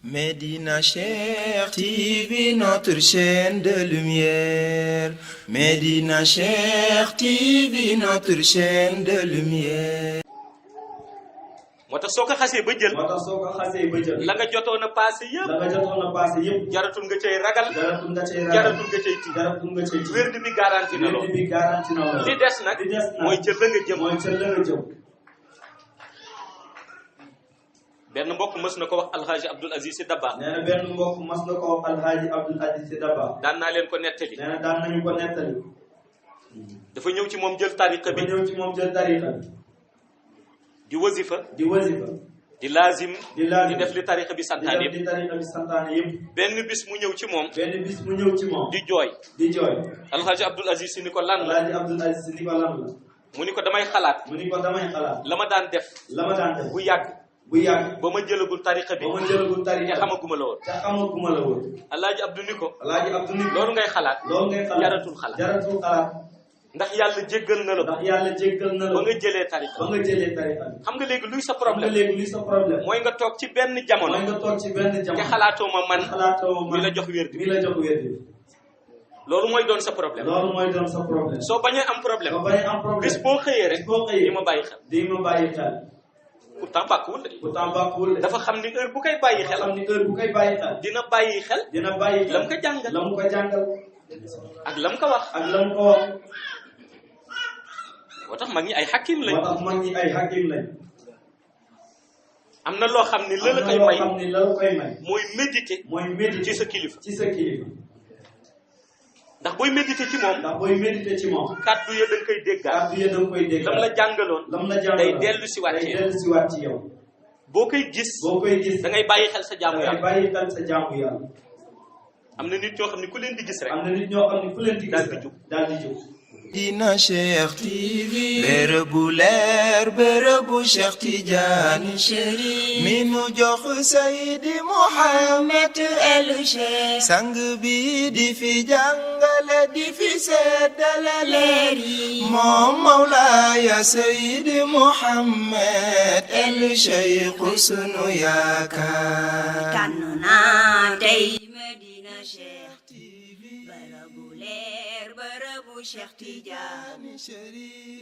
Médina Cheikh TV, notre chaîne de lumière. Médina Cheikh TV, notre chaîne de lumière. moo tax soo ko xasee ba jël. la nga jotoon a passé yëpp. jaratul nga cay ragal. jaratul nga cay tiit. wérd bi garanti na loolu. li des nag mooy ca la nga jëm. benn mbokk mës na ko wax Alhaji Abdoul Aziz Sy Dabakh. nee na benn mbokk mës na ko wax Alhaji Abdoul Aziz Sy Dabakh. daan naa leen ko nettali. nee na daan nañu ko nettali. dafa ñëw ci moom jël tariqa bi. di wasifa. di laazim. di def li tariqa bi santaane yëpp. benn bis mu ñëw ci moom. di jooy. Alhaji Abdoul Aziz Sy ni ko lan la. mu ni ko damay xalaat. la ma daan def. bu yàgg. ba ma jëlagul tariqa bi. te xamaguma la woon. Alaaji Abdu ni ko. loolu ngay xalaat. jaratul xalaat. ndax yàlla jéggal na la. ba nga jëlee tariqa. xam nga léegi luy sa problème. mooy nga toog ci benn jamono. te xalaatoo ma man. mi la jox wér bi. loolu mooy doon sa problème. soo bañee am problème. bis boo xëyee rek. di ma bàyyi xel. pourtant bàkkuwul de. dafa xam ni heure bu koy bàyyi xel. dina bàyyi xel. lam ko jàngal. ak lam ko wax. moo tax mag ñi ay hakim lañ. am na loo xam ni la koy may. mooy méditer. ci sa kilifa. ndax booy méditer ci moom. kàddu ya da nga koy déggaat. lam la jàngaloon. day dellu si waat ci yow. boo koy gis. da ngay bàyyi xel sa jaamu yàlla. am na nit ñoo xam ne ku leen di gis rek. daal di jóg. Médina Cheikh TV, bërëbu leer bërëbu Cheikh Tidiane Chérif mi nu jox Seydi Mouhamed El Cheikh sang bi di fi jàngale di fi seddale leer yi moom Mawlaaya Seydi Mouhamed El Cheikh sunu yaakaar tànn naa tey Médina Cheikh TV bërëbu leer bërëbu Cheikh Tidiane Chérif.